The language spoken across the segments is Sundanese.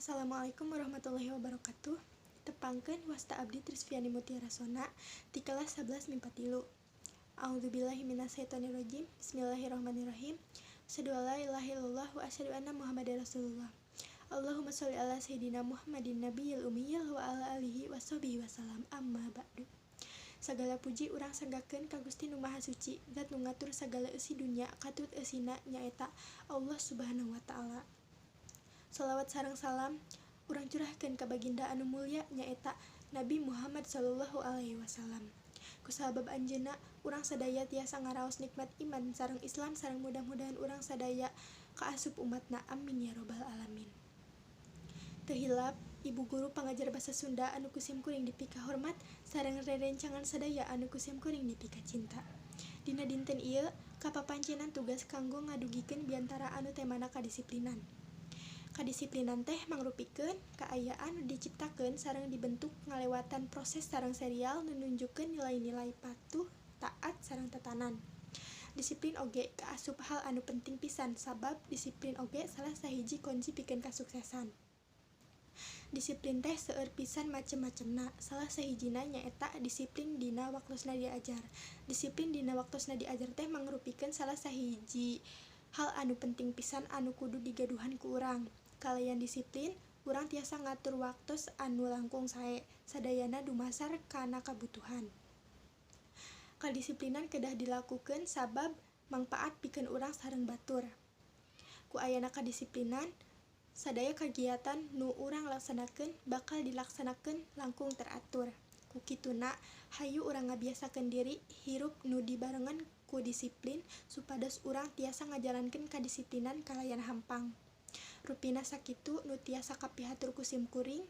Assalamualaikum warahmatullahi wabarakatuh. Tepangkeun, wasta abdi Trisviani Mutiara Sona ti kelas 11 MIPA 3. A'udzubillahi minasyaitonirrajim. Bismillahirrahmanirrahim. Asyhadu alla ilaha illallah wa asyhadu anna Muhammadar Rasulullah. Allahumma sholli ala sayyidina Muhammadin nabiyil ummiyil wa ala alihi wa sahbihi wasallam. Amma ba'du. Sagala puji urang sanggakeun ka Gusti Nu Maha Suci, zat nu ngatur sagala eusi dunya katut eusina, nyaeta Allah Subhanahu wa Taala. Salawat sareng salam urang curahkeun ka baginda anu mulia, nyaeta Nabi Muhammad sallallahu alaihi wasallam. Kusabab anjeunna urang sadaya tiasa ngaraos nikmat iman sareng Islam, sareng mudah-mudahan urang sadaya kaasup umatna, amin ya robbal alamin. Teu hilap ibu guru pangajar basa Sunda anu ku sim kuring dipikahormat, sareng rerencangan sadaya anu ku sim kuring dipikacinta. Dina dinten ieu kapapancenan tugas kanggo ngadugikeun biantara anu temana kadisiplinan. Kadisiplinan teh mangrupikeun kaayaan nu diciptakeun sareng dibentuk ngalewatan proses sareng serial nu nunjukkeun nilai-nilai patuh, taat sareng tatanan. Disiplin oge kaasup hal anu penting pisan, sabab disiplin oge salah sahiji kunci pikeun kasuksesan. Disiplin teh seueur pisan macem-macemna, salah sahijina nyaeta disiplin dina waktosna diajar. Disiplin dina waktosna diajar teh mangrupikeun salah sahiji hal anu penting pisan anu kudu digaduhan ku urang. Kalayan disiplin, urang tiasa ngatur waktos anu langkung sae, sadayana dumasar kana kabutuhan. Kadisiplinan kedah dilakukeun sabab mangpaat pikeun urang sareng batur. Ku ayana kadisiplinan, sadaya kagiatan nu urang laksanakeun bakal dilaksanakeun langkung teratur. Ku kituna, hayu urang ngabiasakeun diri hirup nu dibarengan ku disiplin, supados urang tiasa ngajalankeun kadisiplinan kalayan hampang. Rupina sakitu nu tiasa kapihatur ku sim kuring.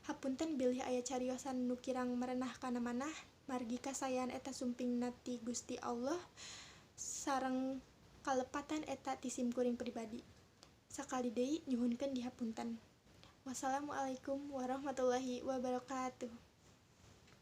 Hapunten bilih aya cariosan nu kirang merenah kana manah, margi kasaean eta sumpingna ti Gusti Allah sareng kalepatan eta ti sim kuring pribadi. Sakali deui nyuhunkeun dihapunten. Wassalamualaikum warahmatullahi wabarakatuh.